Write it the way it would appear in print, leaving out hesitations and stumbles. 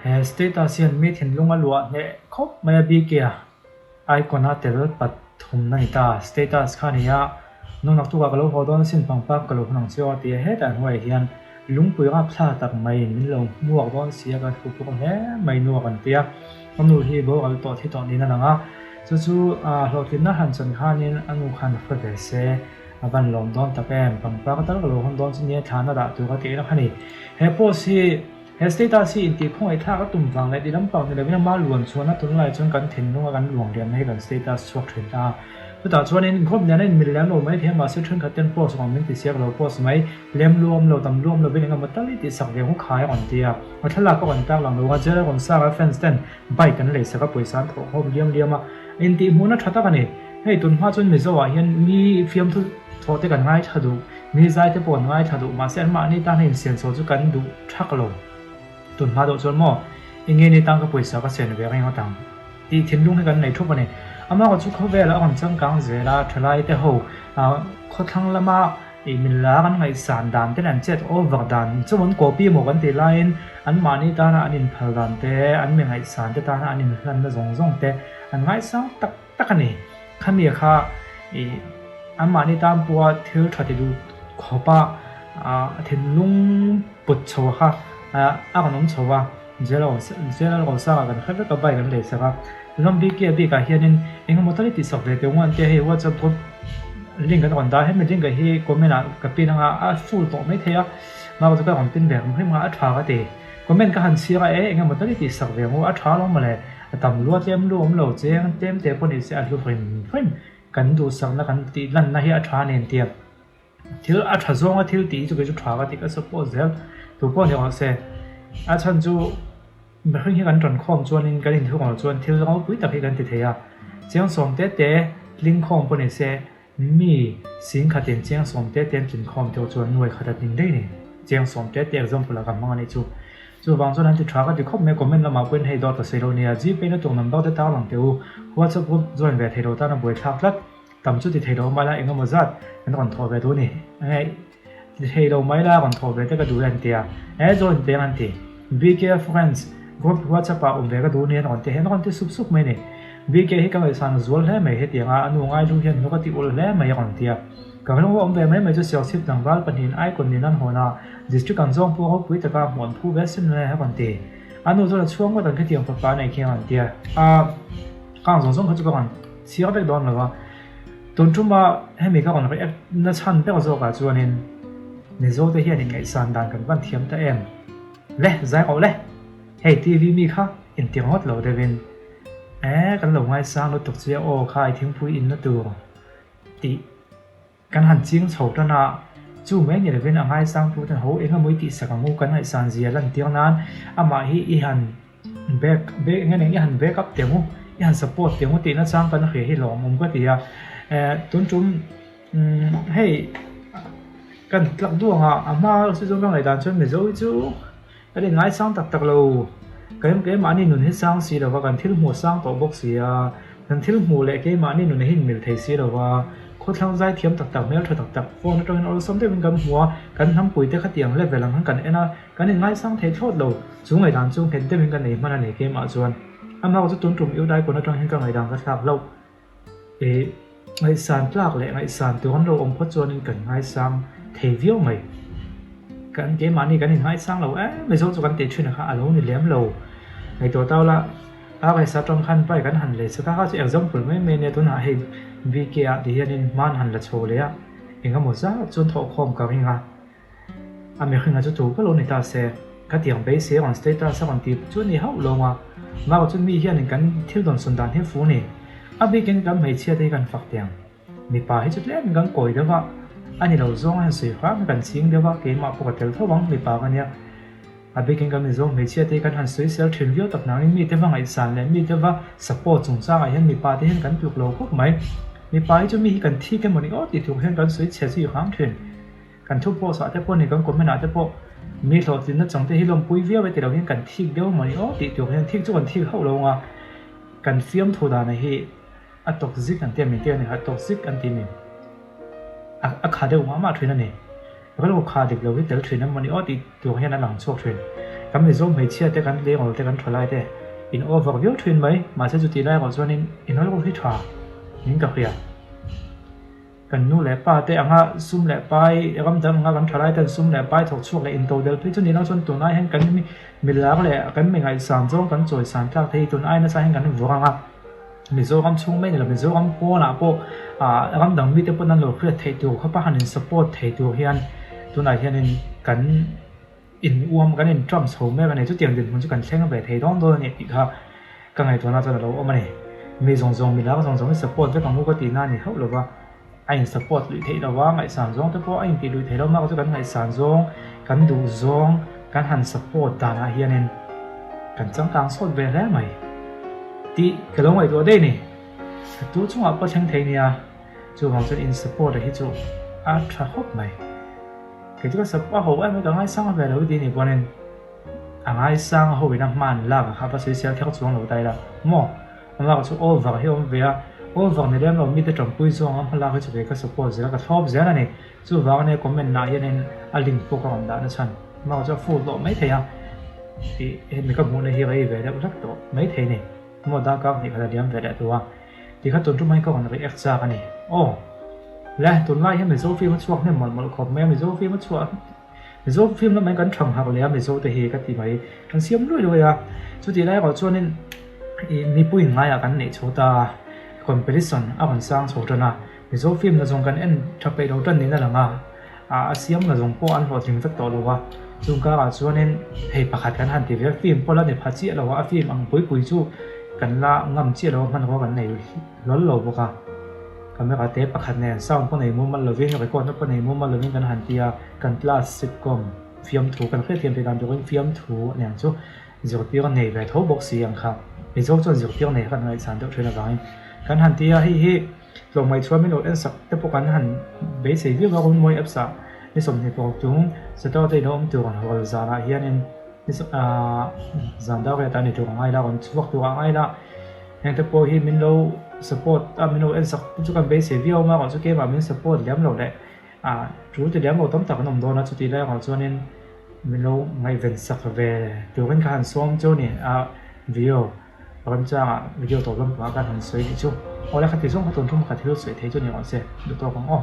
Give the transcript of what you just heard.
He status hian mi thinlung a luah hneh khawp mai a BK-a icon a tel pathumna ni ta. Status kha a ni a, Nu naktukah ka lo haw dawn asin pangpar ka lo hun ang che aw a ti a, hetah hnuaiah hian lungpui rapthla tak maiin min lo hmuak dawn si a, ka thu pawh hle mai nu a rawn ti a, ka nu hi boral tawh thi tawh niin a lang a, chu chu hlawhtlinna han chan khanin a nu khan a hre ve se a van lawm dawn tak em, pangpar tal ka lo hawn dawn chu nia thlana dah tur a tihna kha ni. He post hi. He status hi intih khawngaihthlak a tum vang leh ti lampang ni lovin ama luan chuan a tunlai chuan kan thinlunga kan luang lianna hi kan status chhuak thin ta a. Chutah chuanin inkhawp lian a inmil lem lo mai thei a, mahse thenkhat ten post awm min ti siak lo post mai, lem luam lo, tam luam lovin engemaw tal i tihsak ve huk khai a rawn ti a. A thlalak a rawn tak lang lo a, jail a rawn sar a, fans ten bike an leisak a, pawisa an thawh khawm liam liam a, intihhmuhna tha tak a ni. Hei tunhma chuan Mizo ah hian mi fiamthu thawh te kan ngaithla duh. Mi zai te pawh an ngaithla duh mahse an mahni tan hian insiamchhuah chu kan duh thak lo. Tun hma deuh chuan maw enge ni tan ka pawisa ka sen ve reng ngawt ang tih thinlung hi kan nei thup a ni. Amah chu khawvel a rawn changkang zel a, thalai te ho khawthlang lama ih min la kan ngaihsan dan te leh an chet over dan chu an copy maw kan tih laiin an mahni tana an inphal dan te, an mi ngaihsan te tana an inhlanna zawng zawng te an ngaisang tak tak a ni. Khami kha ih anmahni tan pawha thil tha ti duh khawpa thinlung put chho kha a rawn awm chho va, Jail Rosanga kan hre vek a bike an lei sak a. Tichuan BK bikah hianin eng emaw tal i tihsak ve teh ungan tia hei WhatsApp group link an rawn dah a, hemi link ah hi comment ah ka pin anga a full tawh maithei a, mahse ka rawn pin ve hrim hrim a, a tha ka ti. Comment ka han chhiar a, e eng emaw tal i tihsak ve ang u, a tha lo mawle. A tam lua tlem lu awm lo cheng tlem te pawh ni se a hlu hrim hrim. Kan duhsakna kan tih lanna hi a tha nen tia thil a tha zawnga thil tih hi chu kei chu tha ka ti ka support zel tu pawh ni rawh se. A chhan chu mihring hi kan tankhawm chuanin kan inthung loh chuan thil ropui tak hi kan ti thei a. Chiang sawm te te tling khawm pawh ni se Mi singkhatin chiang sawm te te an tlinkhawm deuh chuan nuai khat a tling daih ni. Chiang sawm te te example ah kan hmang a nih chu. Chuvang chuan an ti tha ka ti khawp mai comment lamah pawhin hei dawt a sawi lo nia. Gpay na tuk number te tar lang teh u. WhatsApp group join ve thei lo tan a buaithlak tlat. Tam chu ti thei lo mai la engemaw zat kan rawn thawh ve duh a ni. Enge Ti thei lo mai la rawn thawh ve te ka duh e an ti a, e join peng an ti. BK friends group whatsapp ah awm ve ka duh nia an rawn ti a, an rawn ti sup sup mai a ni. BK hi ka ngaihsan a zual hle mai hetiang a, a nu ngai lu hian hnuk a ti ulh hle mai a rawn ti a. Ka rilru awm ve mai mai chu Sialchhip tlangval pahnihin icon nen an hawn a, district an zawng pawh ropui taka hmuh an phu ve sin le a rawn ti. A nu chuan a chhuang ngawt ang khitiang fapa a nei khiang an ti a, a kang zawng zawng kha chu ka rawn chhiar vek dawn lo a. Tun tuma hemi ka rawn react na chhan ber zawkah chuanin Mizo te hian inngaihsan dan kan van thiam ta em? Le, zai rawh le! Hei TV mi kha inti ringawt lo deuhin e kan lo ngaisang lutuk che aw kha i thingpui inna tur tih kan han ching chho tan a, chu mai ni lovin a ngaisang tu ten ho eng emaw i tihsak ang u kan ngaihsan zia lantir nan amah hi i han Back back eng eng i han back up teh ang u, i han support teh ang u tihna chang kan hria hi lawmawm ka ti a. Eh tun tum umm hei kan tlak duh ang a, a hma chu chuan ka ngaihdan chuan Mizo hi chu kan inngaisang tak tak lo. Kan keimahni nun hi sang si lo va, kan thil hmuh sang tawh bawk si a, kan thil hmuh leh keimahni nun hi inmil thei si lo va, khawthlang zai thiam tak tak, hmeltha tak tak phone atangin awlsam deuhin kan hmu a, kan hnampui te khatiang level ang khan kan en a, Kan inngaisang thei thlawt lo, chu ngaihdan chu nghet deuhin ka nei hman a ni keimah chuan. Amah chu tun tum Udaikon atang hian ka ngaihdan ka thlak hlauh. Ih, ngaihsan tlak leh ngaihsan tur an lo awm phawt chuanin kan ngaisang thei viau mai. Kan keimahni kan inngaisang lo em mai zawk chu kan tih thin a kha a lo ni lem lo. Ngaihtuah tau la, RS atang khan bike an han lei sak a, kha chu example mai mai ania tunah hei BK ah ti hianin hman han la chho leh a, engemaw zat chuan thawhkhawm ka ring a. A mihringa chu tu ka lo ni ta se, ka tiang beisei rawn status a rawn ti chu a ni hauh lo a, Maro chu mi hianin kan thil dawn sawn dan hi fu ni. A bikin kan hmeichhia te hi kan fak tiang. Mipa hi chu tlemin kan kawi deuh a, a ni lo zawng a han sawi hram hi kan ching deuh a, keimah pawh ka tel tho ang mipa ka nia. A bikin kan Mizo hmeichhia te hi kan han sawi sel thin viau tak nangin mite va ngaihsan leh mite va support chungchangah hian mipa te hian kan tluk lo khawp mai. Mipa hi chu mi hi kan thik emaw ni aw tih tur hian kan sawi chhe zui hram thin. Kan thu post ah te pawh ni kan comment ah te pawh mi hlawhtlinna chang te hi lawmpui viau e ti lo hian kan thik deuh mawni aw tih tur hian thik chu kan thik hauh lo ang a, kan fiamthu dan hi a toxic an ti a min ti a ni kha toxic an ti a ni a kha deuh mah mah thin a ni rilru kha dik lo hi tel thin em mawni aw tih tur hian a lang chhuak thin. Kan Mizo hmeichhia te, kan tleirawl te, kan thalai te in over viau thin mai. Mahse chutih lai erawh chuanin in rilru hi tha in ka hria. Kan nu leh pa te anga sum leh pai, ram dang anga kan thalai ten sum leh pai thawk chhuak leh into del phei chu ni lo chuan tunlai hian kan milar leh kan mi ngaihsan zawng kan chawisan tlak thei tun ai nasa hian kan vawr ang a. Mizoram chhung mai ni lo Mizoram pawnah pawh ah ram dang mite pawn an lo hriat theih tur khawpa han in support thei tur hian tunah hianin kan in uam kan in ṭam chho mek a ni. Chutiang dinhmun chu kan thleng ve thei dawn dawn a ni tih kha ka ngaihtuahna chuan a lo awm a ni. Mi zawng zawng mi lak zawng zawng hi support vek ang u ka tihna a ni hauh lo va, a in support luih theih lo va, ngaihsan zawng te pawh a intih luih theih lo mak chu kan ngaihsan zawng, kan duh zawng kan han support danah hianin kan changkang sawt ve hle mai tih ka lo ngaihtuah daih a ni. Ka tu chungah pawh thleng thei nia, chuvang chuan in support a hi chu a tha khawp mai. Kei chu ka sap a ho em mai ka ngaisang ve lo ti ni pawhin a ngaisang a ho in a hman lak a kha va sawisel kher chuang lo ta ila maw a lak chu over hi a awm ve a over ni lem lo mite tanpui zawng a hma lak hi chu kei ka support zel a ka thlawp zel a ni chuvang ania comment ah hianin a link pawh ka rawn dah na chhan a lak chu a full tawh maithei a tih hemi ka hmuhna hi rei ve deuh hlek tawh maithei a ni. Maw darkar hnih khat a liam ve leh tu a, ti kha tun tum hi ka rawn react chak a ni. Aw. Le, tunlai hian Mizo film a chhuak hnem mawlh mawlh khawp mai a, Mizo film a chhuah Mizo film lamah hian kan thang harh leh a Mizo te hi ka ti mai, kan siam luai luai a, chutih lai erawh chuanin ih mipui ngaiah kan neih chho ta a, competition a rawn sang chho tan a, Mizo film na zawng kan en tha peih lo tan niin a lang a, a siam na zawng pawh an hlawhtling vek tawh lo a, chung karah chuanin hei pakhat kan han ti ve a, film pawh la ni pha chiah lo a, a film ang pui pui chu kan la ngam chiah lo a, hmanrua kan nei hlawl lo bawk a, camera te pakhat nen sound pawh nei mumal lovin record na pawh nei mumal lovin kan han ti a, kan class sitcom fiamthu kan hriatthiam theih dan turin fiamthu a ni ang chu zirtir a nei ve tho bawk si ang kha, Mizo chuan zirtir nei kha kan ngaihsan deuh thin avangin kan han ti a, hei hi. Tlawmngaih chhuah min lo en sak te pawh kan han beisei viau a, Runmawi apps ah ni 20 pawh chung Saturday lo awm tur an hawl zanah hianin ni aah zan dar riat ah ni tur a ngai la, rawn chhuak tur a ngai la, heng te pawh hi min lo support a min lo en sak te chu kan beisei viau a, amaherawhchu keimah min support lem lo leh ah tul ti lem lo tam tak an awm dawn a, chutih lai erawh chuanin min lo ngaihven sak ve turin ka han sawm chu a ni a video. Remchangah video tawp lampangah khan han sawi tih chu awle khati zawng kha tun thum kha thil sawi thei chu ni rawh se, duh tawk ang aw.